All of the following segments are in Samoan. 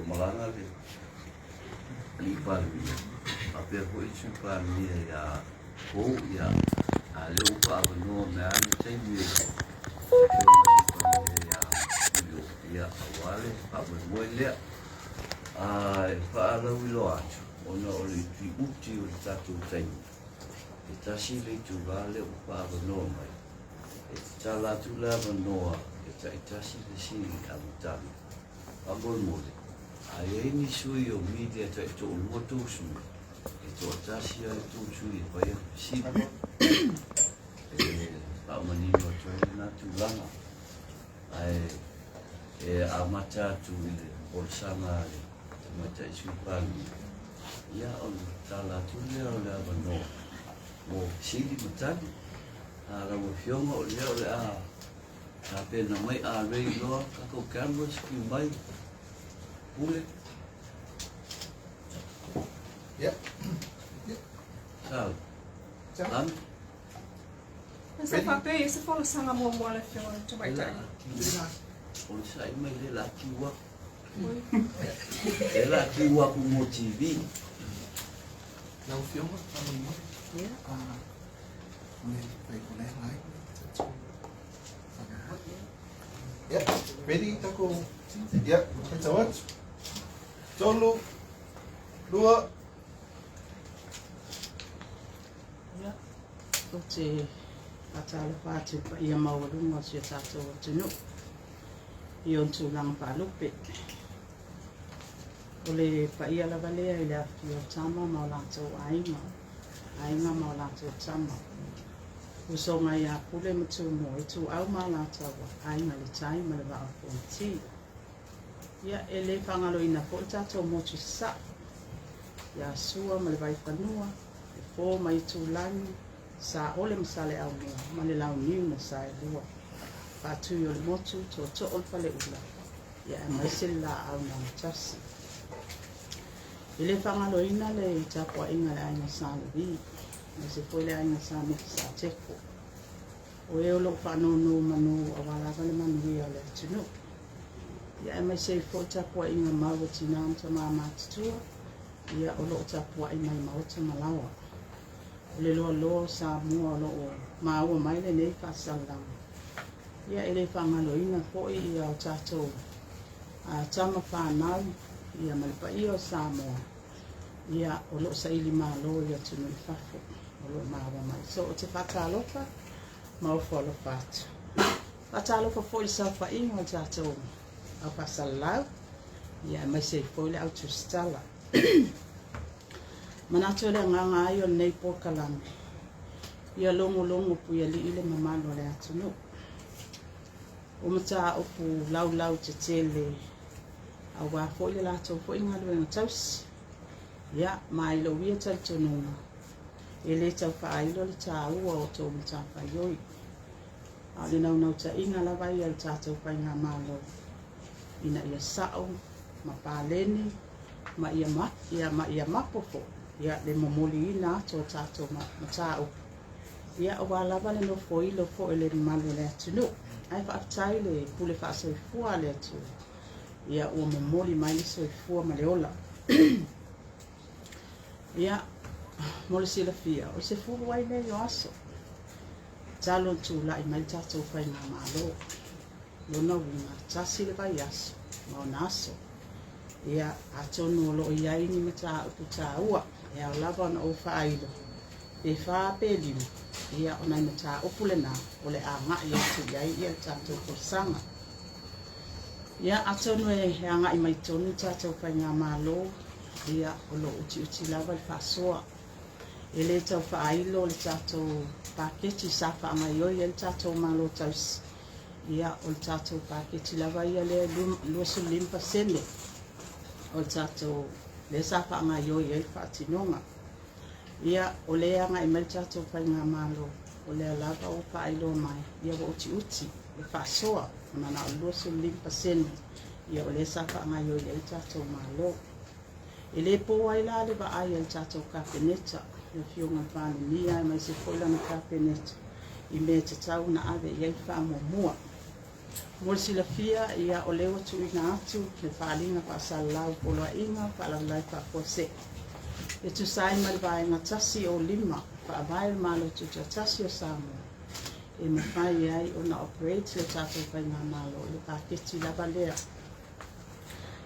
malaga le Alii Palemia, faapea foi le Sui Palemia ia Pou, ia, a lea ua faaavanoa mai lava le taimi e le Afioga i le Sui Palemia ia Tulio, ia, aua le faamoemoe lea. A e faalauiloa atu, ona o le utiuti o le tatou taimi, e tasi le itula lea ua faaavanoa mai, e tatala atu le avanoa e taitasi fesili amataga. Faamolemole, a i ai ni sui o media taitoalua tou sui, e toatasi lava le tou sui e fai ana fesili. E faamanino atu ai lena tulaga. Ae e amata atu i le folasaga a le Tamaitai Sui Palemia, ia ona tatala atu lea o le avanoa mo fesili ma tali. A lau Afioga o lea o le a tapena mai a ready loa tatou cameras, fiu mai, Pule. Yep. Sal. Lana. Sa faapea ia se folasaga muamua a le Afioga i le Tamaitai. O le sa'i mai le la kiu aku. Le la kiu aku mo TV. Lau Afioga, faamolemole. Ia. Ah, o le fai o le lai. Yep, ready takou. Yep, faitau atu. Tolu, lua. Ia, ou te faatalofa atu i le paia maualuga o si o tatou atunuu i ona tulaga faalupe. O le paia lava lea i le afifio o Tama ma o latou aiga, aiga ma o latou tama, usoga ia Pule ma Tumua, Ituau ma Alataua, Aiga i le Tai ma le Vaa o Fonoti. Ia, e le faagaloina foi le tatou motu i Sasae, ia Sua ma le Vaifanua, le Fofo ma Itulagi, Saole ma Saleaaumua ma le Launiu na Saelua, Faatui o le Motu, Tootoo o le Faleula, ia aemaise le Laau na Autasi. E le faagaloina le tapuaiga a le Aiga Sa Levi, aemaise foi le Aiga Sa Mekisateko, o e o lo o faanonomanu aua lava le manuia o le atunuu. Ia aemaise ai foi tapuaiga mau a tina ma tama matutua, ia o lo o tapuai mai maota ma laoa. O le loaloa o Samoa o lo o maua mai lenei faasalalaga. Ia e le faagaloina foi ia o tatou tama fanau ia ma le paia o Samoa ia o lo o saili malo i atunuu i fafo o lo o maua mai. So ou te faatalofa ma ofo alofa atu. Faatalofa foi i le saofaiga o le tatou au faasalalau ia aemaise ai foi le au tusitala. Manatu o le agaga ai o lenei polokalame, ia logologo puialii le mamalu o le atunuu. O mataupu laulau tetele aua foi le latou foi galuega tausi. Ia, ma i lou ia talitonuga, e le tau faailo le taua o tou matafaioi. A o le naunautaiga lava ia o le tatou Faigamalo, ina ia sa'o ma paleni ma ia ia ma ia mapo foi ia le momoliina atu o tatou mataupu, ia aua lava le nofoilo foi o le mamalu o le atunuu. Ae faafetai le pule faasoifua a le Atua, ia ua momoli mai le soifua ma le ola. Ia, mo le silafia, o se fulu ai nei o aso talu ona tulai mai le tatou Faigamalo. Lona uiga, tasi le vaiaso ma ona aso. Ia, atonu o lo o i ai ni mataupu taua e ao lava ona ou faailo, pe fa pe lima, ia, o nai mataupu lena o le a agai atu i ai ia le tatou folasaga. Ia, atonu e agai mai tonu le tatou Faigamalo, ia, o lo o utiuti lava le faasoa. E le tau faailo le tatou paketi sa faagaioi ai le tatou Malo tausi. Ia, o le tatou paketi lava ia lea e 25% o le tatou lea sa faagaioi ai le faatinoga. Ia, o lea e agai mai le tatou Faigamalo, o lea lava ua faailoa mai, ia ua utiuti le faasoa, ona na o le 25% ia o lea sa faagaioi ai le tatou Malo. E le po ai la le vaai a le tatou Kapeneta, le Afioga i le Palemia aemaise foi lana Kapeneta i mea e tatau ona ave i ai le faamuamua. Mo le silafia, ia, o lea ua tuuina atu le faaaliga faasalalau poloaiga faalavelave faafuasei e tusa ai ma le Vaega 105 Faavae o le Malo Tutoatasi o Samoa e mafai ai ona operate le tatou Faigamalo i le paketi lava lea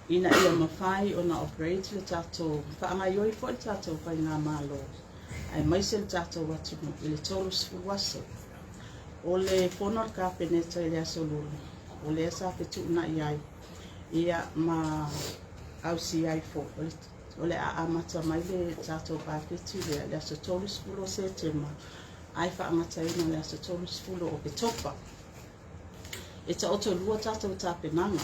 ina ia mafai ona operate le tatou faagaioi foi le tatou Faigamalo aemaise le tatou atunuu i le 30 aso. O le fono a le Kapeneta i le aso Lulu, o lea sa fetuunai ai ia ma ausia ai foi o le a amata mai le tatou paketi lea i le aso 30 o Setema ae faagataina i le aso 30 o Oketopa. E taotolua tatou tapenaga,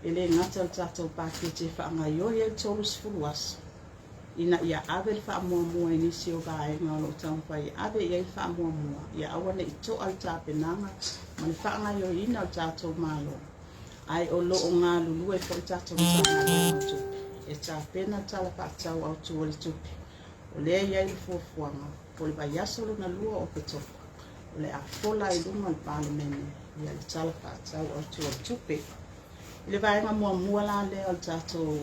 e le gata le tatou paketi e faagaioi ai le 30 aso, ina ia ave le faamuamua i nisi o vaega o lo o taumafai e ave i ai le faamuamua, ia aua ne i to'a le tapenaga ma le faagaoioiina o le tatou Malo, ae o lo o galulue foi le tatou Matagaluega o Tupe e tapena le Tala Faatatau Autu o le Tupe. O lea e i ai le fuafuaga o le vaiaso lona lua o Oketopa o le a fola ai luma o le Palemene ia le Tala Faatatau Autu o le Tupe. I le vaega muamua la lea o le tatou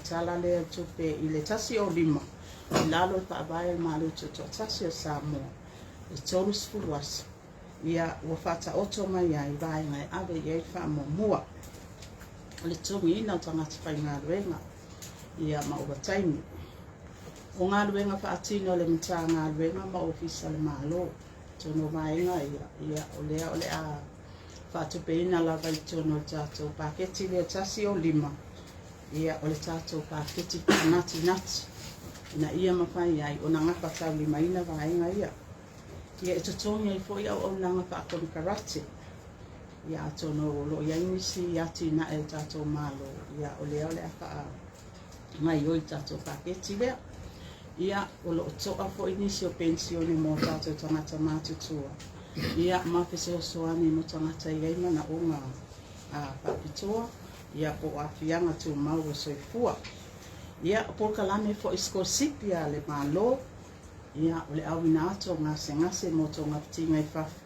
Tala lea o Tupe i le 105 i lalo o le Faavae o le Malo Tutoatasi o Samoa i 30 aso, ia ua faataoto mai ai vaega e ave i ai le faamuamua o le totogiina o tagata faigaluega ia ma ovataimi. O galuega faatino a le Matagaluega ma Ofisa o le Malo, totonu o vaega ia, ia o lea o le a faatupeina lava i totonu o le tatou paketi lea 105, ia o le tatou paketi faanatinati ina ia mafai ai ona gafataulimaina vaega ia. Ia e totogi ai foi auaunaga faakonekarate. Ia atonu o lo o i ai nisi atinae a le tatou Malo, ia o lea o le a faagaioi le tatou paketi lea. Ia o lo o toa foi nisi o penisione mo tatou tagata matutua, ia ma fesoasoani mo tagata e i ai manaoga faapitoa, ia po o aafiaga tumau o le soifua. Ia o polokalame foi sikolasipi a le Malo, ia o le auina atu o gasegase mo togafitiga i fafo,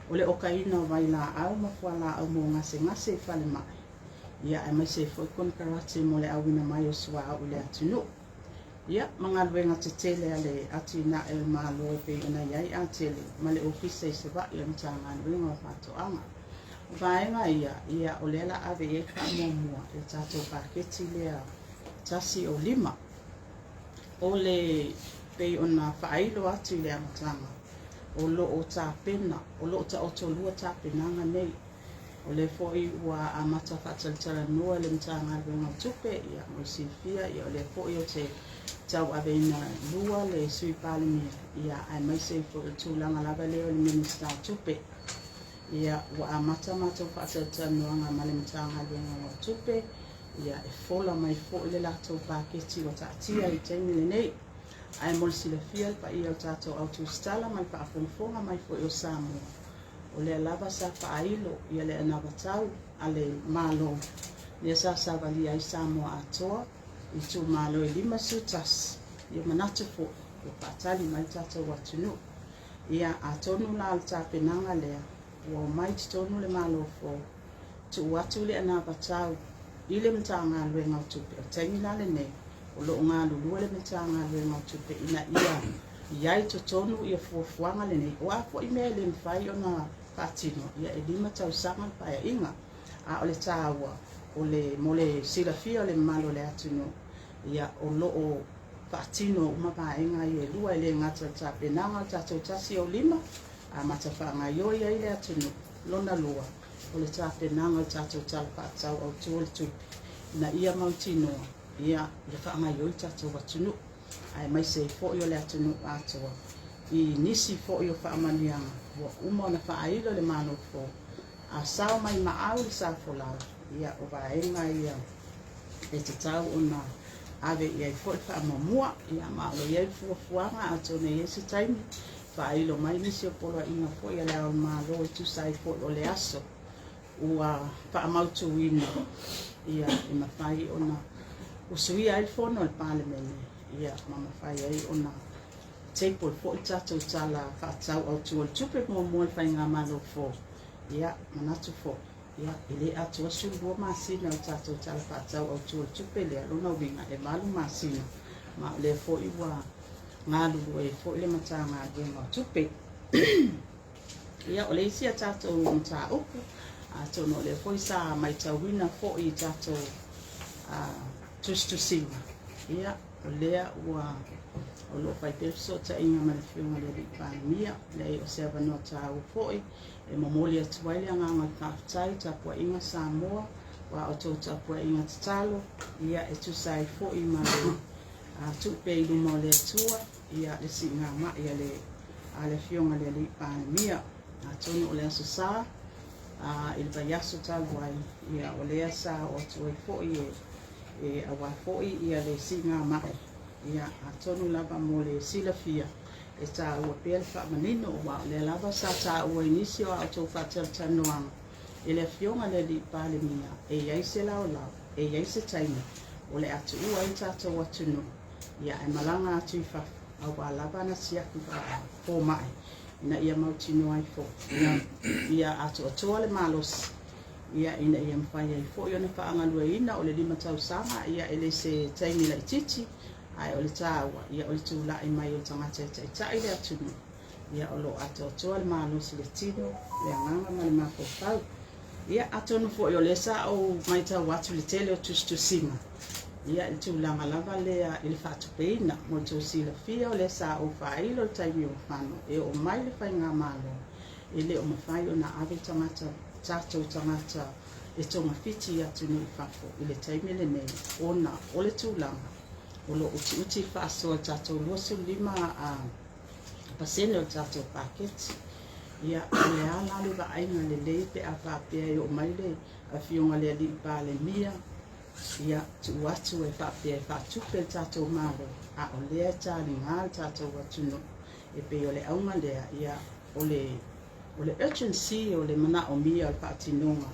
o le okaina o vailaau ma fualaau mo gasegase i falemai, ia aemaise ai foi konekarate mo le auina mai o suauu i le atunuu. Ia ma galuega tetele a le atinae o le Malo e pei ona i ai Atele ma le Ofisa i Savaii o le Matagaluega o Faatoaga. O vaega ia, ia o lea la ave i ai le faamuamua i le tatou paketi lea 105. O le pei ona faailo atu i le amataga, o lo o tapena, o lo o taotolua tapenaga nei. O lea foi ua amata faatalatalanoa le Matagaluega o Tupe, ia, mo le silafia, ia, o lea foi ou te tauaveina lua le Sui Palemia, ia, aemaise ai foi o le tulaga lava lea o le Minisita o Tupe. Ia, ua amata matou faatalatalanoaga ma le Matagaluega o Tupe, ia, e fola mai foi le latou paketi ua taatia i le taimi lenei. Ae mo le silafia le paia o le tatou au tusitala ma le faafogafoga mai foi o Samoa, O lea lava sa faailo ia le anavatau a le Malo lea sa savalia ai Samoa atoa i itumalo e 51, ia manatu foi ua faatali mai le tatou atunuu. Ia atonu la o le tapenaga lea ua omai i totonu le Malo fou, tuu atu le anavatau i le Matagaluega o Tupe. O le taimi la lenei o lo o galulue le Matagaluega o Tupe ina ia i ai i totonu ia fuafuaga lenei. O a foi mea e le mafai ona faatino, ia e 5 tausaga le paeaiga. A o le taua, o le, mo le silafia o le mamalu o le atunuu, ia o lo o faatino uma vaega ia e lua, e le gata i le tapenaga o le tatou 105, amata faagaioi ai le atunuu. Lona lua, o le tapenaga o le tatou Tala Faatatau Autu o le Tupe, ina ia mautinoa, ia, ia faagaioi le tatou atunuu, aemaise ai foi o le atunuu atoa i nisi foi o faamanuiaga ua uma ona faailo e le Malo fou. A sao mai maau le sa folau, ia, o vaega ia e tatau ona ave i ai foi le faamuamua. Ia, ma o lo o i ai le fuafuaga, atonu e i ai se taimi faailo mai nisi o poloaiga foi a Le Ao o le Malo e tusa ai foi o le aso ua faamautuina ia e mafai ona usuia ai le fono a le Palemene ia ma mafai ai ona table foi le tatou Tala Faatatau Autu o le Tupe muamua o le Faigamalo fou. Ia, manatu foi, ia, e le atoa 12 masina o le tatou Tala Faatatau Autu o le Tupe lea, lona uiga e 8 masina, ma o lea foi ua galulue ai foi le Matagaluega o Tupe. Ia, o le isi a tatou mataupu, atonu o lea foi sa matauina foi i tatou tusitusiga, ia, o lea ua o lo o fai pea le fesootaiga ma le Afioga i le Alii Palemia. Leai, o se avanoa taua foi e momoli atu ai le agaga o le faafetai i tapuaiga Samoa, aua outou tapuaiga tatalo, ia, e tusa ai foi ma le tuu pea i luma o le Atua, ia, le siigamai a le a le Afioga i le Alii Palemia. Atonu o le Aso Sa i le vaiaso talu ai, ia, o lea sa oo atu ai foi e e aua foi ia le siigamai, ia, atonu lava mo le silafia e taua pea le faamanino, aua o lea lava sa taua i nisi o a outou faatalatalanoaga e le Afioga i le Alii Palemia, e i ai se laolao, e i ai se taimi o le a tuua ai le tatou atunuu, ia, ae malaga atu i fafo, aua lava ana siaki fomai ina ia mautinoa ai foi ia, ia atoatoa le malosi, ia, ina ia mafai ai foi ona faagalueina o le 5 tausaga, ia, e le se taimi laitiiti, ae o le taua, ia, o le tulai mai o le tagata e taitai le atunuu, ia, o lo o atoatoa le malosi i le tino, le agaga ma le mafaufau. Ia, atonu foi o lea sa ou matau atu i le tele o tusitusiga, ia, i le tulaga lava lea i le faatupeina. Mo le tou silafia, o lea sa ou faailo i le taimi o fano e oo mai le faigamalo, e le o mafai ona ave tagata, tatou tagata e togafiti i atunuu i fafo i le taimi lenei ona o le tulaga o lo o utiuti le faasoa i le tatou 25% o le tatou paketi. Ia, o le a la le vaaiga lelei pe a faapea e oo mai le Afioga i le Alii Palemia, ia, tuu atu e faapea e faatupe le tatou Malo, a o lea e taliga le tatou atunuu. E pei o le auga lea, ia, o le o le urgency, o le manaomia o le faatinoga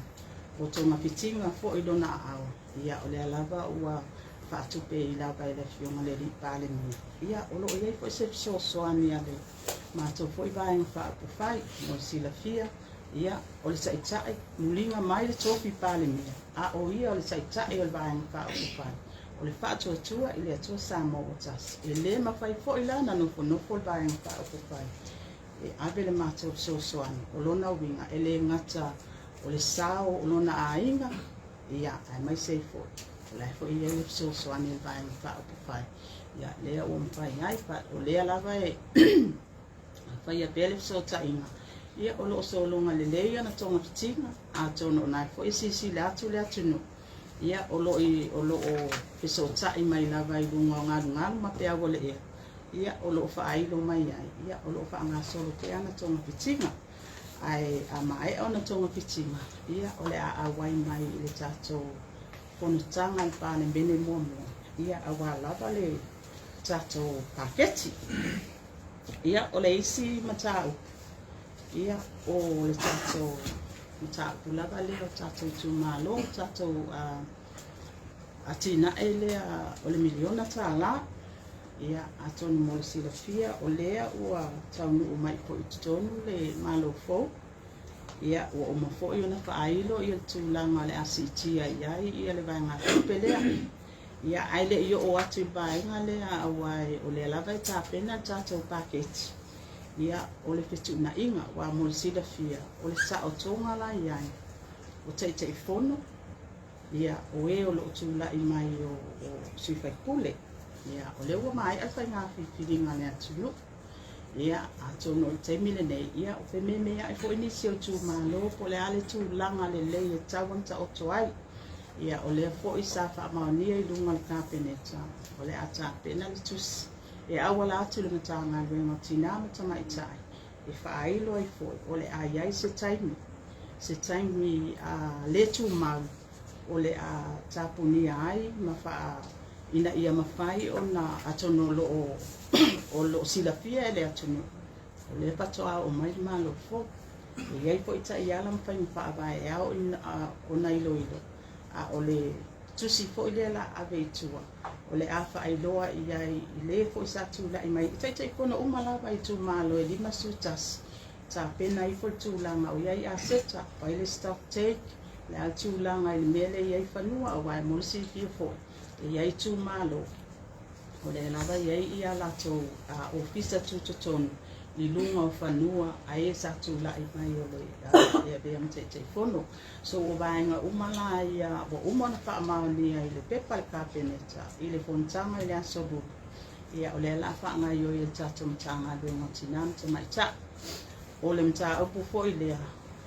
o togafitiga foi i lona aao, ia, o lea lava ua faatupe i lava e le Afioga i le Alii Palemia. Ia, o lo o i ai foi se fesoasoani a le matou foi Vaega Faaupufai. Mo le silafia, ia, o le Taitai, muliga mai le tofi Palemia, a o ia o le Taitai o le Vaega Faaupufai, o le Faatuatua i le Atua Samoa ua Tasi. E le mafai foi la ona nofonofo le Vaega Faaupufai e ave le matou fesoasoani. O lona uiga, e le gata o le sao o lona aiga, ia, aemaise ai foi, o la e foi e i ai le fesoasoani a le Vaega Faaupufai, ia, lea ua mafai ai, o lea lava e faia pea le fesootaiga, ia, o lo o sologa lelei ana togafitiga, atonu o lena foi e silasila atu le atunuu, ia, o lo o lo o fesootai mai lava i luga o galugalu ma peau o le ea, ia, o lo o faailo mai ai, ia, o lo o faagasolo pea ana togafitiga. Ae a maea ona togafitiga, ia, o le a auai mai i le tatou fonotaga a le Palemene muamua, ia, aua lava le tatou paketi. Ia, o le isi mataupu, ia, o le tatou mataupu lava lea o tatou itumalo, tatou atinae lea o le miliona tala. Ia, atonu mo le silafia, o lea ua taunuu mai foi i totonu le Malo fou. Ia, ua uma foi ona faailo ia le tulaga o le a siitia i ai ia le vaegatupe lea. Ia, ae le i oo atu i le vaega lea, aua o lea lava e tapena le tatou paketi, ia, o le fetuunaiga, aua mo le silafia, o le saotoga la i ai o Taitaifono, ia, o e o lo o tulai mai o sui faipule. Ia, o lea ua maea le faiga filifiliga a le atunuu. Ia, atonu o le taimi lenei, ia, o fememeai foi nisi o itumalo po o le a le tulaga lelei e tatau ona taoto ai. Ia, o lea foi sa faamaonia i luga o le Kapeneta, o le a tapena le tusi e auala atu i le Matagaluega o Tina ma Tamaitai e faailo ai foi o le a i ai se taimi, se taimi le tumau o le a tapunia ai ma faa, ina ia mafai ona, atonu o lo o, o lo o silafia e le atunuu, o lea faatoa oo mai le Malo fou. E i ai foi taiala ma faiga faavae e ao ona iloilo, a o le tusi foi lea la ave i tua, o le a faailoa i ai i le foi sa tulai mai i Taitaifono uma lava i itumalo e 51. Tapena ifo le tulaga o i ai aseta, fai le stock take, o le a le tulaga i le mea lea e i ai fanua, aua e mo le silafia foi, e i ai itumalo, o lea lava e i ai ia latou ofisa tutotonu i luga o fanua a e sa tulai mai o le e avea ma Taitaifono. So ua vaega uma la ia ua uma ona faamaonia i le pepa a le Kapeneta i le fonotaga i le aso Lulu, ia o lea o le a faagaoioi e le tatou Matagaluega o Tina ma Tamaitai. O le mataupu foi lea,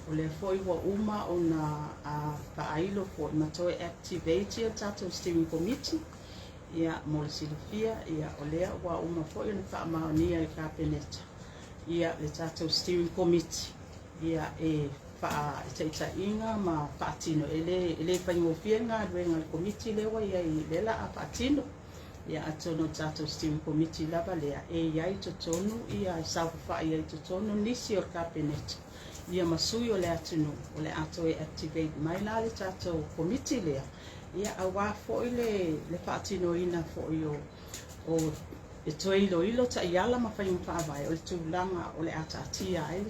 o lea foi ua uma ona faailo foi ma toe activate le tatou steering committee. Ia, mo le silafia, ia, o lea ua uma foi ona faamaonia e le Kapeneta ia le tatou steering committee ia e faaitaitaiga ma faatino. E le faigofie le galuega a le komiti lea ua i ai, lea o le a faatino. Ia atonu o le tatou steering committee lava lea e i ai i totonu ia e saofafai ai i totonu nisi o le Kapeneta ia ma sui o le atunuu. O le a toe activate mai la le tatou komiti lea ia aua foi le faatinoina foi o e toe iloilo taiala ma faiga faavae o le tulaga o le a taatia ai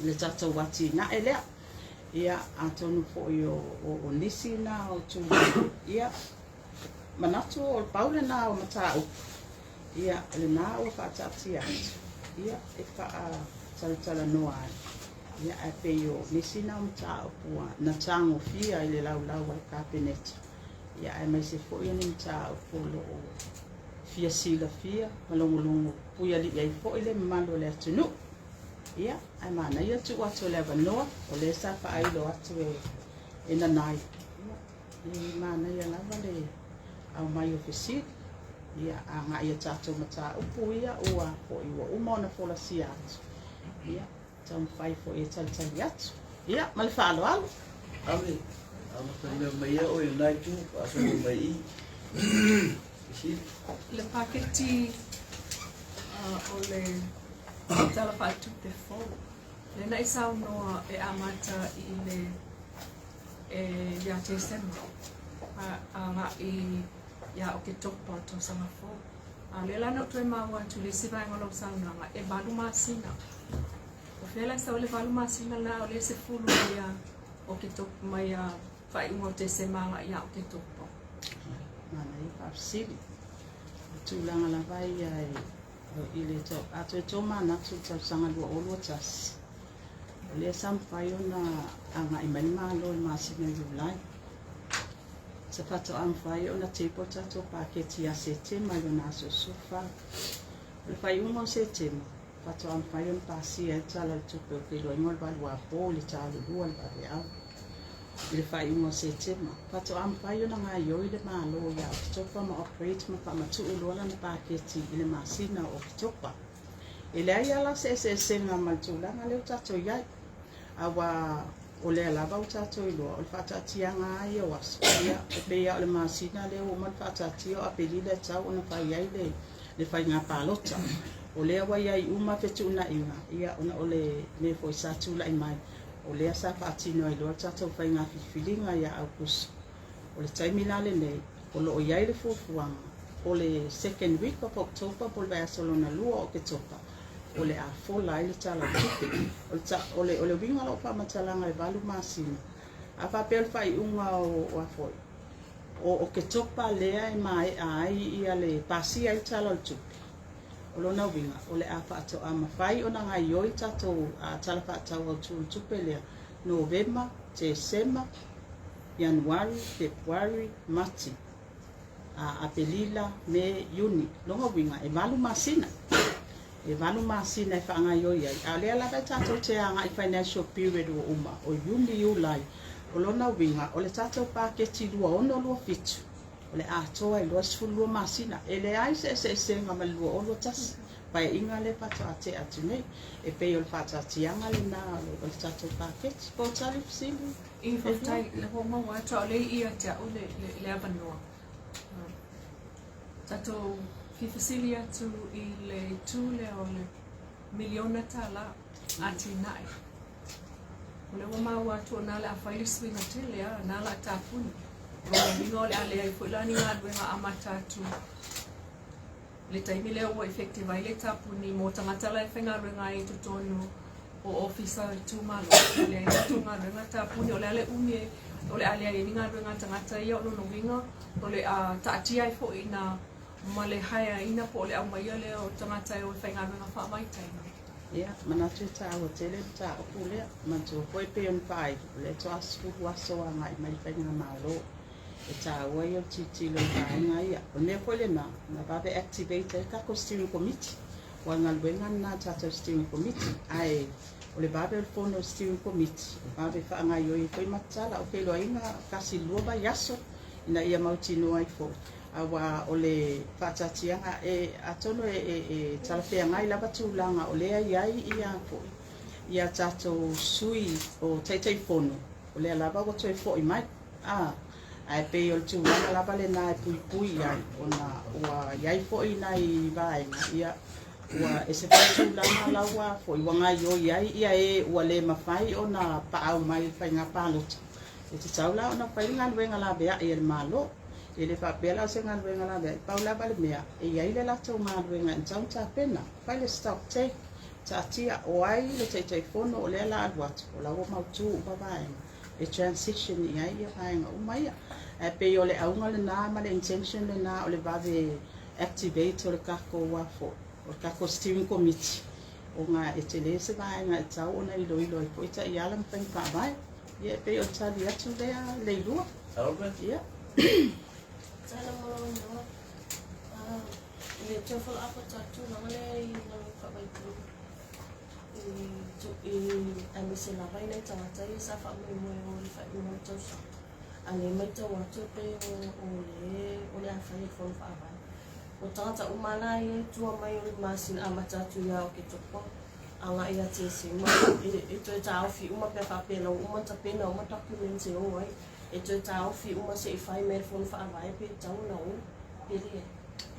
le tatou atinae lea. Ia atonu foi o nisi na o tulaga ia manatu o le pau lena o mataupu ia lena ua faataatia atu ia e faatalatalanoa ai. Ia ae pei o nisi na o mataupu na tagofia i le laulau a le Kapeneta, ia aemaise foi o ni mataupu o lo o fia silafia ma logologo puialii ai foi le mamalu o le atunuu. Ia, ae manaia le tuu atu o le avanoa, o lea sa faailo atu e Nanai. Ia, e manaia lava le aumai o fesili, ia, agai i a tatou mataupu ia ua foi ua uma ona folasia atu. Ia, taumafai foi e talitali atu. Ia, ma le faaaloalo. Ave, amata mea mai ia oe lena itu, faasolo mai i. Fesili. Le paketi o le Tala Faaletupe fou, lea na e saunoa e amata i le e ia Tesema agai ia Oketopa o le tausaga fou. A o lea la na ou toe maua atu i le isi vaega o lau saunoaga, e 8 masina. O fea la e sau ai le 8 masina lena, o lea e 10 mai ia Oketopa, mai ia faaiuga o Tesema agai ia Oketopa? Manaia faafesili. O tulaga lava ia i le a toe tomanatu i le tausaga 2021, o lea sa mafai ona agai mai le Malo i le masina o Iulai. Sa faatoa mafai ona table le tatou paketi ia Setema i lona aso 14. O le faaiuga o Setema, faatoa mafai ona pasia ai le Tala o le Tupe o le Feiloaiga o le 8 apo i le ta o le 2 i le vaveao. I le faaiuga o Setema, faatoa mafai ona gaoioi le Malo ia Oketopa ma operate ma faamatuu loa lana paketi i le masina o Oketopa. E leai lava la se eseesega ma le tulaga lea ua tatou i ai, aua o lea lava ua tatou iloa o le faataatiaga lava ia o aso. Ia, e pei lava o le masina lea ua uma ona faataatia o Aperila e tatau ona fai ai le faiga palota. O lea ua i ai uma fetuunaiga, ia ona o le mea foi sa tulai mai, o lea sa faatino ai loa le tatou faiga filifiliga ia Aukuso. O le taimi la lenei, o lo o i ai le fuafuaga o le second week of October po o le vaiaso lona lua o Oketopa o le a fola ai le Tala o le Tupe. O le uiga o lau faamatalaga i le 8 masina, a faapea o le faaiuga o a foi, o Oketopa lea e maea ai ia le pasia ai le Tala o le Tupe, o lona uiga o le a faatoa mafai ona gaoioi le tatou Tala Faatatau Autu o le Tupe lea Novema, Tesema, Ianuari, Fepuari, Mati, Aperila, Me, Iuni. Lona uiga e 8 masina. E 8 masina e faagaoioi ai. A o lea lava e tatou te agai financial period ua uma, o Iuni, Iulai. O lona uiga, o le tatou paketi 2627, o le atoa i 22 masina. E leai se eseesega ma le 2021. Paeaiga lea faatoa tea atu nei. E pei o le faataatiaga lena o le tatou paketi. Po o tali fesili? I faafetai le ua maua atu a o lea ia te au le avanoa. Tatou fia fesili atu i le itu lea o le miliona tala atinae. O lea ua maua atu o na le a fai le suiga tele a, na la tapuni. O lona uiga o le a leai foi la ni galuega amata atu. I le taimi lea ua effective ai le tapuni mo tagata la e faigaluega ai i totonu o ofisa o itumalo, e leai latou galuega tapuni, o le a le umi e, o le a leai ai ni galuega a tagata ia. O lona uiga, o le a taatia ai foi i ina ma le haeaina po o le aumaia lea o tagata e o e faigaluega faavaitaimi. Ia, manatu e taua tele le mataupu lea. Manatua foi pei ona faailo, o lea toa 10 aso agai mai le faigamalo. E taua ia o le tilotilo i vaega ia. O le mea foi lena, na vave activate ai le tatou steering committee. Aua o le galuega lena a le tatou steering committee. Ae o le vave o le fono o le steering committee, e vave faagaoioi ai foi matala. O feiloaiga tasi i le lua vaiaso ina ia mautinoa ai foi. Aua o le faataatiaga, e, atonu e, e, e talafeagai lava tulaga o lea e i ai ia foi ia tatou sui o Taitaifono, o lea lava ua toe foi mai. A, ae pei o le tulaga lava lena e puipui i ai, ona ua i ai foi nai vaega, ia, ua ese foi tulaga la ua foi, ua gaoioi ai ia e ua le mafai ona paau mai i le faiga palota. E tatau la ona fai le galuega laveai a le Malo. E le faapea la o se galuega laveai, pau lava le mea, e i ai le latou galuega e tatau ona tapena, fai le stock take, taatia o ai le Taitaifono o lea la alu atu, o la ua mautu uma vaega e transition i ai ia vaega uma ia. Ae pei o le auga lena ma le intention lena o le vave activate o le tatou foi, o le tatou steering committee, ona e tele se vaega e tatau ona iloilo ai foi taiala ma faiga faavae. Ia e pei o le tali atu lea Leilua. Ia. Tala mo lau igoa. I le toe follow up o tatou tulaga lea i galuega faavaitaimi i aemaise lava i nai tagata ia sa faamoemoe o le faaiuga o le tausaga. A lea e matau atu e pei o le o le a fai e le Fono Faavae. O tagata uma la ia i tua mai o le masina amata atu ia Oketopa agai ia Tesema e toe taofi uma pe a faapea la ua uma ona tapena uma documents e o ai. E toe taofi uma se i fai mai e le Fono Faavae pe tatau ona o pe leai.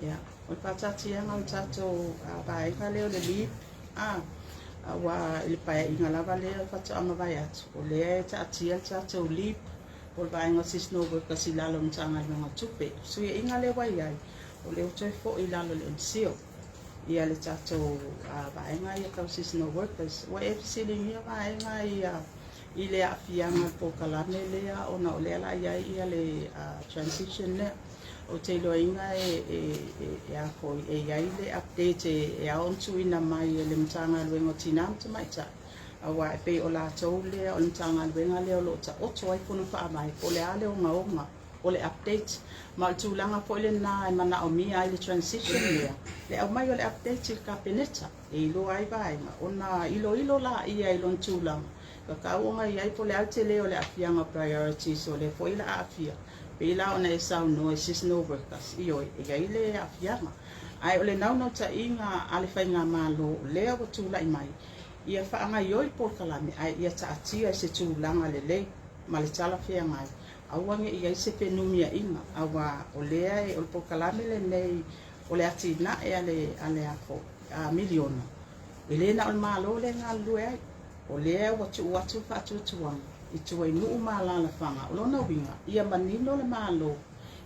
Ia, o le faataatiaga o le tatou vaega lea o le LEAP, a, aua i le paeaiga lava lea faatoa mavae atu, o lea e taatia le tatou LEAP po o le vaega o seasonal workers i lalo o le Matagaluega o Tupe. O le fesuiaiga lea ua i ai, o lea ua toe foi i lalo o le MCIL ia le tatou vaega ia tau seasonal workers. Ua e fesiligia vaega ia i le aafiaga o le polokalame lea ona o lea la i ai ia le transition lea. Ou te iloaina e, e, e, e, a foi, e i ai le update e, e ao ona tuuina mai e le Matagaluega o Tina ma Tamaitai, aua e pei o latou lea, o le Matagaluega lea o lo o taoto ai fono faavae, po o le a le ogaoga o le update. Ma o le tulaga foi lena e manaomia ai le transition lea, le aumai o le update i le Kapeneta e iloa ai vaega, ona iloilo laia i lona tulaga, tatau ona i ai po o le a le tele o le aafiaga o priorities o lea foi o le a aafia. Pei la ona e saunoa i seasonal workers, ioe, e i ai le aafiaga. Ae o le naunautaiga a le faigamalo o lea ua tulai mai, ia faagaioi le polokalame ae ia taatia i se tulaga lelei ma le talafeagai, aua ne i i ai se fenumiaiga, aua o lea e, o le polokalame lenei o le atinae a le, a le a miliona, e le na o le Malo lea e galulue ai. O lea ua tuu atu le faatuatuaga i tua i nuu ma alaalafaga. O lona uiga, ia manino le Malo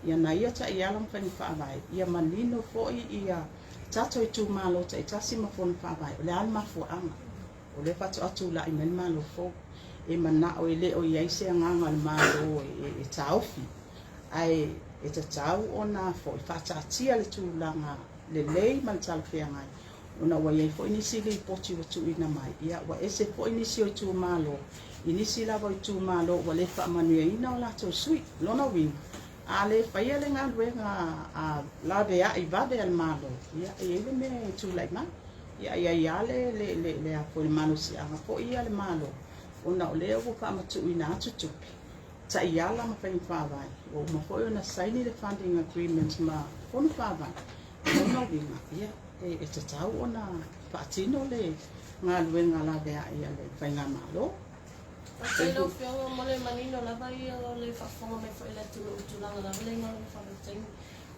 ia na ia taiala ma faiga faavae, ia manino foi ia tatou itumalo taitasi ma fono faavae, o le a le mafuaaga o lea faatoa tulai mai le Malo fou. E manao e le o i ai se agaga o le Malo e taofi, ae e tatau ona foi faataatia le tulaga lelei ma le talafeagai ona ua i ai foi nisi lipoti ua tuuina mai, ia, ua ese foi nisi o itumalo, i nisi lava o itumalo ua le faamanuiaina o latou sui. O lona uiga, a le faia le galuega a laveai vave a le Malo, ia, e i ai le mea e tulai mai. Ia, e i ai lava le, le, le, le, a foi, le malosiaga foi ia a le Malo, ona o lea ua faamatuuina atu tupe, taiala ma faiga faavae, ua uma foi ona saini le funding agreement ma fono faavae. O lona uiga, ia, e tatau ona faatino le galuega laveai a le faigamalo. Faafetai lau Afioga mo le manino lava ia o le faafofoga mai foi a le atunuu i tulaga lava lea i galuega faavaitaimi.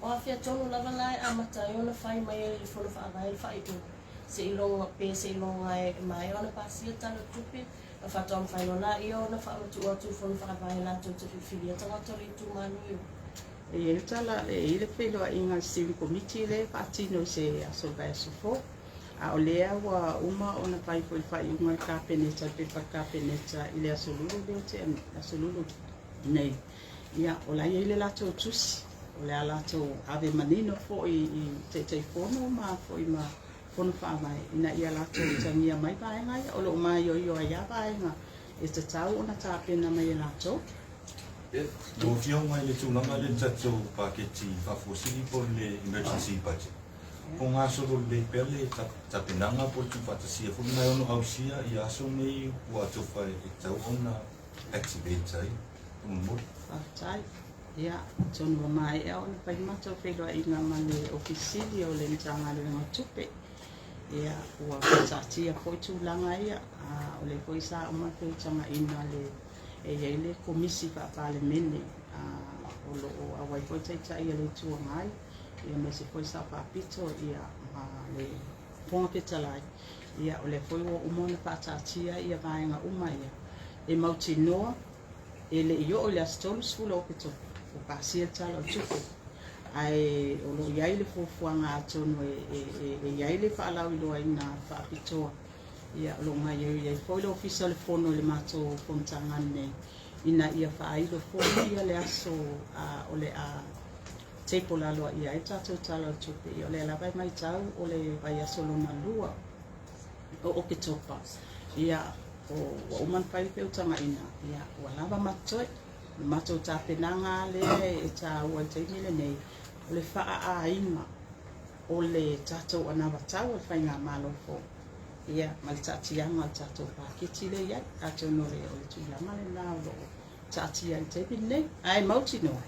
O afea tonu lava la e amata ai ona fai mai e le Fono Faavae le faaiuga seiloga pe seiloga e maea ona pasia le Tala o le Tupe ona faatoa mafai loa laia ona faamatuu atu i le Fono Faavae latou te filifilia tagata o le itumalo e o. E i ai le tala, e i ai le feiloaiga a le Steering Committee lea e faatino i se aso o le vaiaso fou. A o lea ua uma ona fai foi le faaiuga a le Kapeneta, le pepa a le Kapeneta i le aso Lulu lea ua tea, le aso Lulu nei. Ia, o la e i ai le latou tusi, o le a latou ave manino foi i Taitaifono ma foi ma Fono Faavae ina ia latou utagia mai vaega ia. O lo o maioio ai lava vaega e tatau ona tapena mai e latou. Lau Afioga i le tulaga lea i le tatou paketi faafuasili po o le emergency budget, po o gasolo lelei pea le tapenaga po o le tuufaatasia foi lena e ono ausia ia aso nei ua atofa e tatau ona activate ai faamolemole. Faafetai. Ia, atonu ua maea ona fai le matou feiloaiga ma le Ofisa Sili o le Matagaluega o Tupe. Ia, ua faataatia foi tulaga ia, a o lea foi sa uma le feutagaina le e i ai le Komisi Faa-Palemene a o lo o auai foi Taitai a le Itu Agai, ia aemaise foi Sao Faapito ia ma le Fofoga Fetalai. Ia, o lea foi ua uma ona faataatia ia vaega uma ia e mautinoa e le i oo i le aso 30 o Oketopa ua pasia le Tala o le Tupe. Ae o lo o i ai le fuafuaga atonu e i ai le faalauiloaina faapitoa. Ia, o lo o gaoioi ai foi le Ofisa o le Fono i le matou fonotaga lenei ina ia faailo foi ia le aso o le a table aloaia ai le tatou Tala o le Tupe. Ia, o lea lava e matau o le vaiaso lona lua o Oketopa. Ia, ua uma ona fai le feutagaina, ia, ua lava ma totoe. O le matou tapenaga lea e taua i le taimi lenei, o le faaaiga o le tatou anavatau o le faigamalo fou, ia, ma le taatiaga o le tatou paketi lea e i ai. Atonu o le tulaga lena o lo o taatia i le taimi lenei. Ae mautinoa,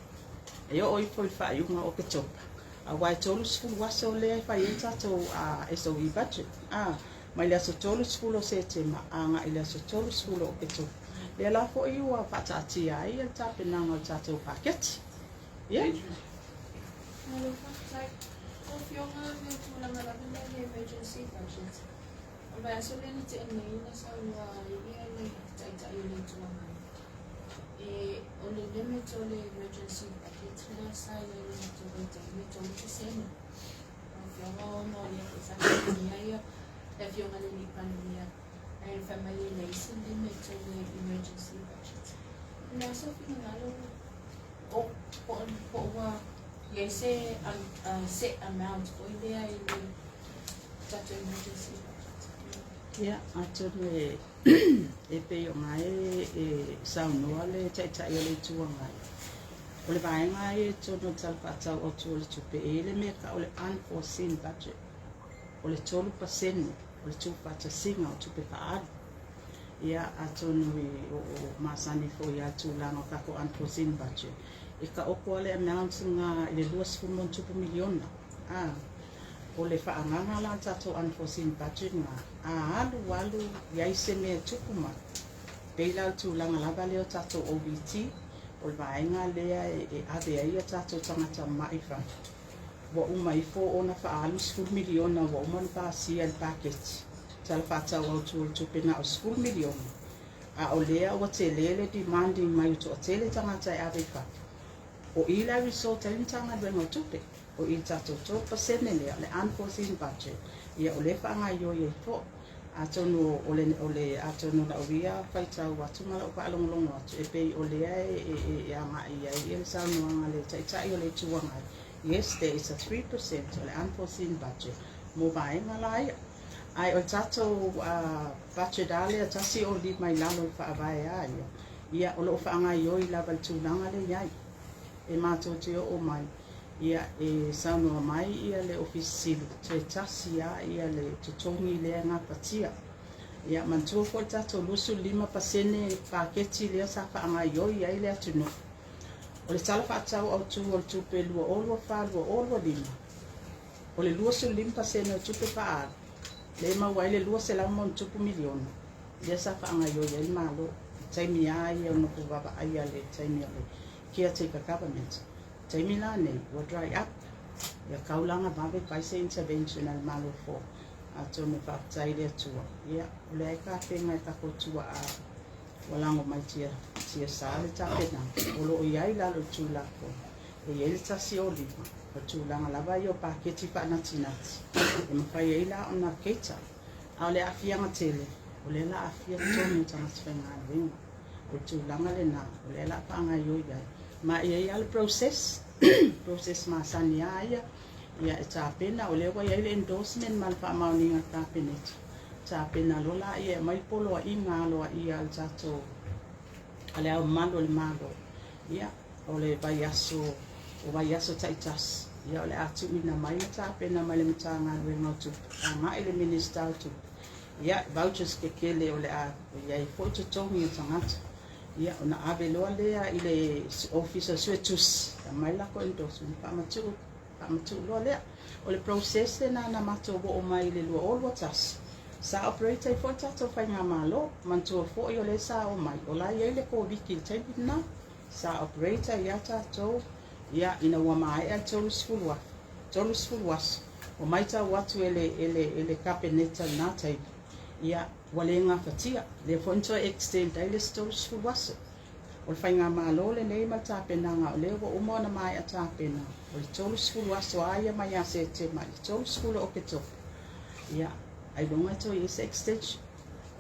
e oo ifo i le faaiuga o Oketopa, aua e 30 aso lea e fai ai le tatou SOE budget, mai le aso 30 o Setema agai i le aso 30 o Oketopa. Lea la foi ua faataatia ai le tapenaga o le tatou paketi. Ia. Malo faafetai. Lau Afioga i le tulaga lava lea i le emergency budget, o le vaiaso lea na tea nei na saunoa ai le Taitai o le Itu Agai, e o le limit o le emergency budget lea sa i ai i le matou vaitaimi e 3%. Lau Afioga ona o lea foi sa fesiligia ia le Afioga i le Alii Palemia ae fai mai e leai se limit o le emergency budget. O le a sou finagalo po o ua i ai se set amount foi lea i le tatou emergency budget? Ia, atonu e pei ona e saunoa le Taitai o le Itu Agai, o le vaega ia i totonu o le Tala Faatatau Autu o le Tupe, e i ai le mea e tau o le unforeseen budget, o le 3% o le tuufaatasiga o tupe faaalu. Ia, atonu o masani foi ia tulaga o tatou unforeseen budget, e taoto lava le amount lena i le $20+ miliona. A, o le faaagaga la o le tatou unforeseen budget lena, a alu alu i ai se mea e tupu mai, pei la o le tulaga lava lea o tatou OVT, o le vaega lea e ave ai a tatou tagata mai i fafo, ua uma ifo ona faaalu $10 miliona ua uma ona pasia i le paketi Tala Faatatau Autu o le Tupe na o le $10 miliona, a o lea ua tele le demanding mai o toatele tagata e ave i fafo. O i la e resort ai le Matagaluega o Tupe, o i le tatou 3% lea, o le unforeseen budget, ia o lea e faagaoioi ai foi. Atonu o le, o le, atonu o lau ia faitau atu ma lau faalogologo atu, e pei o lea e agai i ai le saunoaga a le Taitai o le Itu Agai, yes, there is a 3% o le unforeseen budget mo vaega la ia. Ae o le tatou budget lava lea 105 i lalo o le Faavae lava ia, ia o lo o faagaoioi lava i le tulaga lea e i ai. E matou te oo mai, ia e saunoa mai ia le Ofisa Sili, toe tasi lava ia le totogi lea e gapatia. Ia manatua foi le tatou 25% paketi lea sa faagaoioi ai le atunuu. O le Tala Faatatau Autu o le Tupe 2024/2025, O le 25% o tupe faaalu, lea e maua ai le $200+ miliona, lea sa faagaoioi ai le Malo i taimi lava ia o nofo vaavaaia le taimi o le caretaker government. O le taimi la nei, ua dry up, ia taulaga vave fai se intervention a le Malo fou, atonu e faafetai i le Atua, ia, o lea e tapena e tatou tuaa ua lago mai tiasa le tapenaga o lo o i ai i lalo o le Tulafono. E i ai le 105, o le tulaga lava ia o paketi faanatinati e mafai ai la ona cater. A o le aafiaga tele, o lea la aafia totogi o tagata faigaluega. O le tulaga lena, o lea la faagaioi ai. Ma e i ai lava le process, process masani lava ia, ia e tapena, o lea ua i ai le endorsement ma le faamaoniga a le Kapeneta, tapena loa laia e aumai le poloaiga aloaia a le tatou, a le Ao Mamalu o le Malo. Ia, o le vaiaso, o vaiaso taitasi, ia o le a tuuina mai ma tapena mai le Matagaluega o Tupe, agai i le Minisita o Tupe, ia, vouchers kekele o le a i ai foi totogi o tagata, ia, ona ave loa lea i le Ofisa o Suetusi, aumai le latou endorsement, faamatuu, faamatuu loa lea. O le process lena na matou oo mai i le 2021, sa operate ai foi le tatou faigamalo, manatua foi o lea sa omai, o la e i ai le Koviti i le taimi lena, sa operate ai lava tatou, ia, ina ua maea le 30 aso, 30 aso, ua matau atu e le, e le, e le Kapeneta i lena taimi, ia, ua le gafatia, lea foi na toe extend ai le isi 30 aso. O le faigamalo lenei ma le tapenaga o lea ua uma ona maea tapena, o le 30 aso lava ia mai ia Setema i le 30 o Oketopa, ia, ailoga e toe i ai se extension.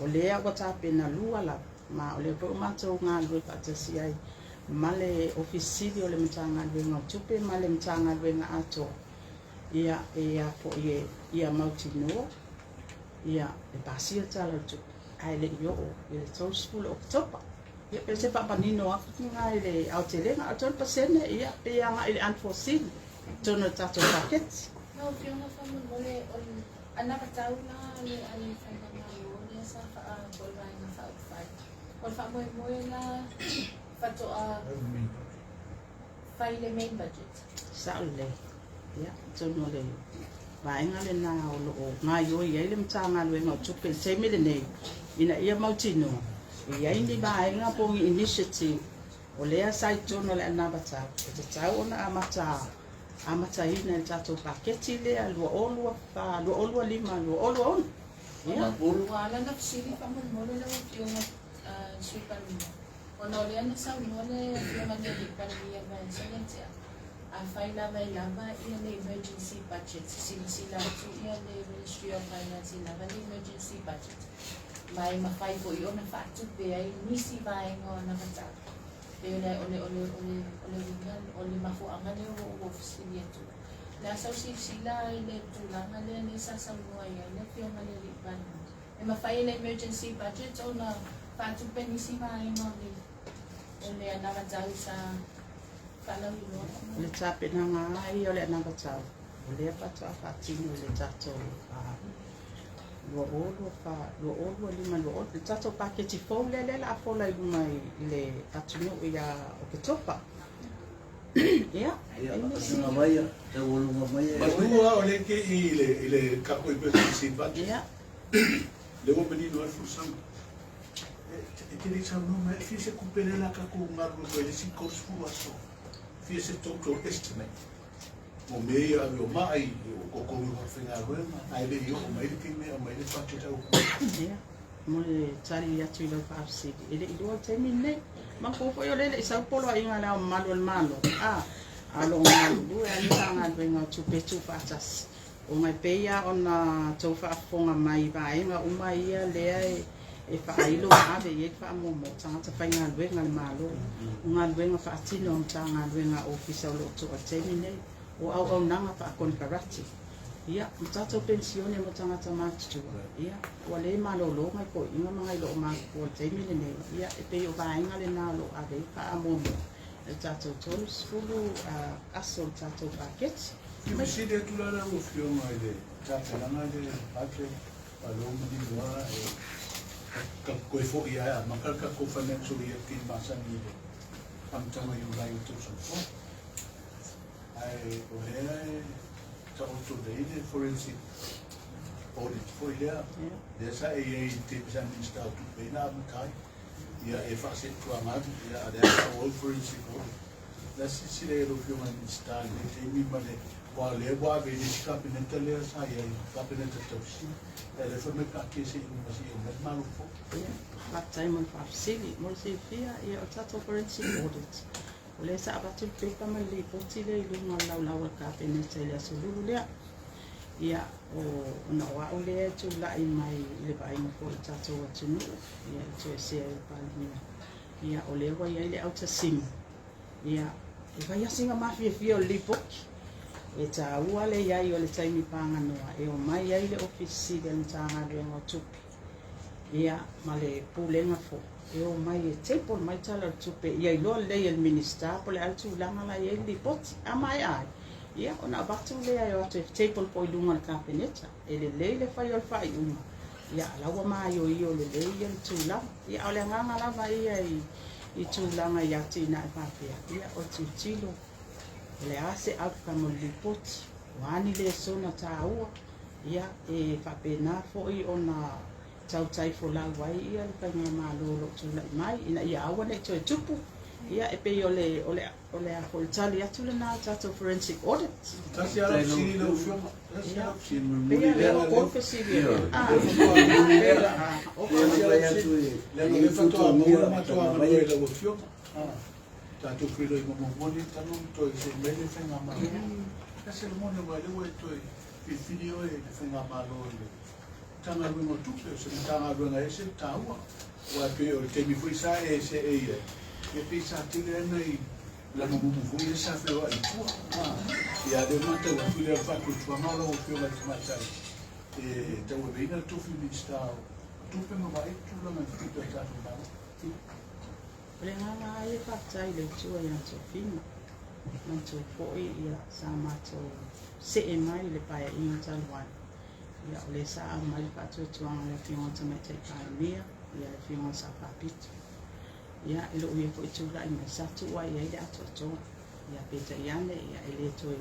O lea ua tapena lua lava, ma o lea foi ua matou galulue faatasi ai ma le Ofisa Sili o le Matagaluega o Tupe ma le Matagaluega atoa, ia, e a foi e, ia mautinoa, ia, e pasia le Tala o le Tupe, ae le i oo i le 30 o Oketopa. Ia, pe se faamanino atu lena i le aotelega, a o le 3%, ia, pe agai i le unforeseen i totonu o le tatou paketi. Lau Afioga faamolemole, o le anavatau la a le Faigamalo lea sa faa, po o le Vaega Faaupufai, o le faamoemoe la faatoa fai le main budget. Sao lelei. Ia, atonu o le vaega lena o lo o gaoioi ai le Matagaluega o Tupe i le taimi lenei, ina ia mautinoa e i ai ni vaega po o ni initiative o lea sa i totonu o le anavatau e tatau ona amata amataina i le tatou paketi lea 2024, 2025, 2026. Ia. Ua ala ona fesili faamolemole lau Afioga Sui Palemia, ona o lea na saunoa le Afioga i le Palemia i le vaiaso lea tea, afai lava e lava ia le emergency budget, silasila atu ia le Ministry of Finance e lava le emergency budget, ma e mafai foi ona faatupe ai nisi vaega o anavatau. Pei o le, o le, o le, o le, o le uiga, o le mafuaaga lea ua ou fesili atu ai. O le a sau silasila i le tulaga lea lea sa saunoa i ai le Afioga i le Alii Palemia? E mafai e le emergency budget ona faatupe nisi vaega o le, o le anavatau sa faalauiloa? O le tapenaga lava ia o le anavatau, o lea faatoa faatino i le tatou 2024, 2025, 20, le tatou paketi fou lea lea o le a fola i luma i le atunuu ia Oketopa. Ia, Ia, luga mai, taualuga mai. Manua o le ke i le i le tatou emergency budget. Ia. Le ua manino ai folasaga. E te le i saunoa mai, e fia se tupe lea o le a tatou galulue mai le isi 30 aso. Fia se total estimate. Mo mea ia ave o mai, o totogi o tagata faigaluega, ae le i oo mai le taimi e aumai le budget autu. Ia, mo le tali atu i lau faafesili, e le i iloa i le taimi lenei. Manatua foi o lea e le i sau le poloaiga a Le Ao Mamalu o le Malo, a, a o lo o galulue lava le Matagaluega o Tupe Tuufaatasi, ona e pei lava ona outou faafofoga mai i vaega uma ia lea e faailo ma ave i ai le faamuamua, o tagata faigaluega a le Malo, o galuega faatino a Matagaluega a Ofisa o lo o toa i le taimi lenei, o auaunaga faakonekarate, ia, ma tatou penisione mo tagata matutua, ia, ua le malolo ngai toeaiina ma ngai loomatutua i le taimi lenei, ia, e pei o vaega lena o lo o ave ai le faamuamua i le tatou 30 aso o le tatou paketi. Fia fesili atu la lau Afioga i le tapenaga lea budget a lea ua manino lava e toe foi lava e amata le tatou financial year pei masani i le amataga o Iulai o le tausaga fou. Ae o lea e taoto nei le forensic audit foi lea, lea sa e i ai i le taimi sa Minisita o Tupe ai na amata ai. Ia e faasetuagalu, ia a o lea e faaauau le forensic audit. O le a silasila i ai lau Afioga i le Minisita i lenei taimi ma le, aua o lea ua ave i le isi Kapeneta lea sa i ai, Kapeneta tausii, ae lea fai mai taatia se i uma se i aumai le Malo fou. Ia, faafetai mo le faafesili. Mo le silafia, ia, o le tatou forensic audit, O lea sa avatu le pepa ma le lipoti lea i luga o le laulau a le Kapeneta i le Aso Lulu lea. Ia, o, ona o au lea e tulai mai i le vaaiga foi i le tatou atunuu, ia, e toesea e le Palemia. Ia, o lea ua i ai le autasiga, ia, e fai lava sina mafiafia o le lipoti. E taua le i ai o le taimi paganoa e omai ai le Ofisa Sili a le Matagaluega o Tupe, ia, ma le Pulega foi, e omai e table mai Tala o le Tupe ia iloa lelei e le Minisita po o le a le tulaga la e i ai le lipoti. A maea ai, ia, ona avatu lea e o atu e table foi i luga o le Kapeneta. E lelei le fai o le faaiuga, ia, a la ua maioio lelei ia le tulaga. Ia, a o le agaga lava ia i tulaga i atinae faapea, ia, o le tilotilo, o le a se outcome o le lipoti, o a ni lesona taua, ia, e faapena foi ona tautai folau ai ia le faigamalo o lo o tulai mai ina ia aua ne i toe tupu. Ia, e pei o le, o le, o le a foi le tali atu lena o tatou forensic audit. Tasi lava lau fesili lau Afioga. Tasi lava lau fesili. Pei lava lea ua kou fesili e Ah, Tasi lava lau fesili. Leaga o lea faatoa maua le matou avanoa i lau Afioga. Tatou feiloai ma momoli talu ona toe see mai le faigamalo. Tasi lagona aua o lea ua e toe filifili oe i le faigamalo i le Matagaluega o Tupe, o se Matagaluega e ese le taua, aua e pei o le taimi foi sa e seei ai, ia pei sa tele lava nai lamumu foi ia sa feoai i tua. Ia a o lea ua matau atu i le faatuatuaga o lau Afioga i le Tamaitai e tauaveina le tofi Minisita o Tupe ma vaai tulaga i tupe a le tatou Malo. O le agaga lava ia faafetai i le Atua ia Tofiga, manatua foi ia sa matou see mai i le Paeaiga talu ai. Ia, o lea sa aumai le faatuatuaga a le Afioga i le Tamaitai Palemia, ia le Afioga i le Sao Faapito. Ia, i lou ia foi tulai mai, sa tuu ai i ai le atoatoa. Ia, peitai ane, ia, e le toe,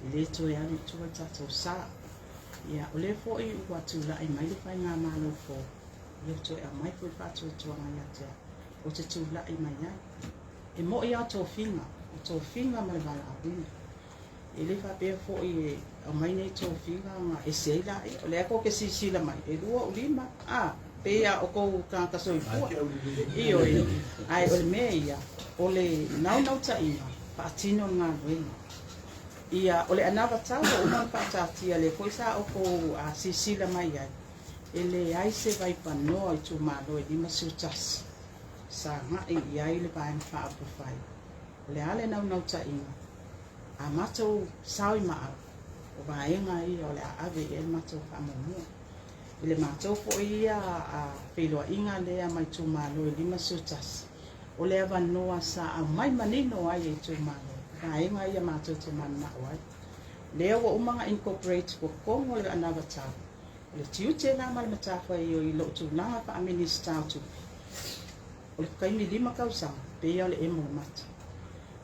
e le toe alu i tua le tatou sa. Ia, o lea foi ua tulai mai le faigamalo fou, ia, ua toe aumai foi le faatuatuaga ia te au, ou te tulai mai ai. E mo'i lava tofiga, o tofiga ma le valaauina. E le faapea foi e aumai nei tofiga ona ese ai laia. O lea tou te silasila mai, e lua ou lima, a, pei lava o tou tagata soifua. Ioe, ae o le mea ia, o le naunautaiga, faatino le galuega. Ia, o le anavatau ua uma ona faataatia, lea foi sa outou silasila mai ai, e leai se vaipanoa o itumalo e 51 sa agai i ai le Vaega Faaupufai. O le a le naunautaiga? A matou sao i maau, o vaega ia o le a ave i ai le matou faamuamua. I le matou foi ia feiloaiga lea ma itumalo e 51, o le avanoa sa aumai manino ai e itumalo, vaega ia matou te mananao ai. Lea ua uma ona incorporate totonu o le anavatau, o le tiute la ma le matafaioi i lou tulaga faa-Minisita o Tupe, O le taimi lima tausaga, pei o le emo o le mata.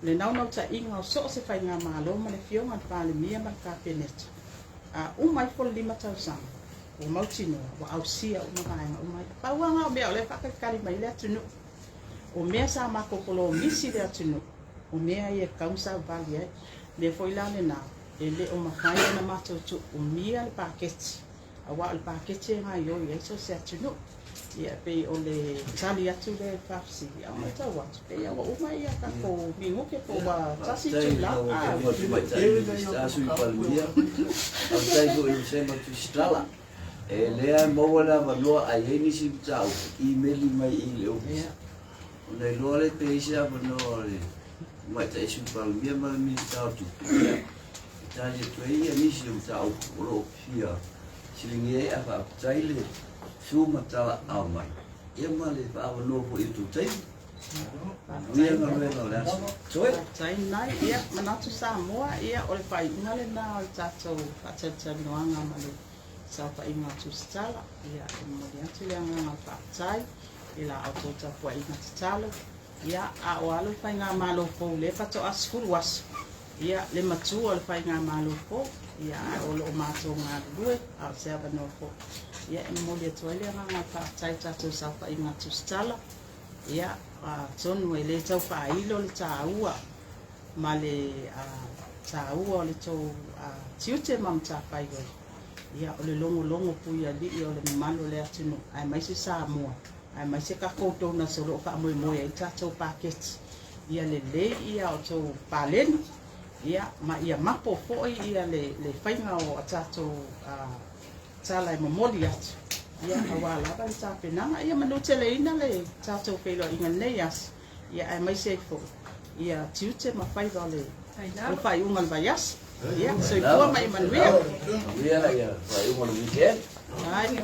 O le naunautaiga o so o se faigamalo ma le Afioga i le Palemia ma le Kapeneta, a uma ifo le lima tausaga, ua mautinoa ua ausia uma vaega uma ia. Pau lava na o mea o lea e faatalitali mai ai le atunuu. O mea sa matou polomisi le atunuu, o mea ia e tatau ona sauvali ai. O le mea foi la lena, e le o mafai ona matou tuumia le paketi aua o le paketi e gaoioi ai so o se atunuu. Ia e pei o le tali atu lea i le faafesili, a o matau atu, pei lava ua uma ia tatou minute po ua tasi itula. Faafetai foi i le Vasega Tusitala. E lea maua le avanoa a i ai nisi mataupu, imeli mai i le ofisa. Ona iloa lea pe i ai se avanoa o le Tamaitai Sui Palemia ma le Minisita o Tupe, ia, e tali atu ai ia nisi o mataupu o lo o fia siligia ai, ae faafetai le su ma talaau mai, ia ma le faaavanoa foi i le tou taimi. Manuia galuega o le aso. Toe. Faafetai mai. Ia, manatu Samoa, ia, o le faaiuga lena o le tatou faatalatalanoaga ma le saofaiga o Tusitala. Ia, e momoli atu le agaga o le faafetai i la outou tapuaiga tatalo. Ia, a o alo le faigamalo fou lea faatoa 10 aso, ia, le matua o le faigamalo fou, ia, ae o lo o matou galulue, a o se avanoa foi. Ia, e momoli atu ai le agaga o le faafetai i le tatou saofaiga tusitala. Ia, atonu e le tau faailo le taua ma le taua o le tou tiute ma matafaioi, ia, o le logologo puialii o le mamalu o le atunuu, aemaise Samoa. Aemaise tatou donors o lo o faamoemoe ai le tatou paketi. Ia lelei ia outou paleni, ia ma ia mapo foi ia le le faiga o a tatou tala e momoli atu, ia aua lava le tapenaga. Ia manuteleina le tatou feiloaiga i lenei aso, ia aemaise ai foi ia tiute ma faiva o le faaiuga o le vaiaso. Ia soifua ma ia manuia. Manuia ia faaiuga o le weekend. Ai.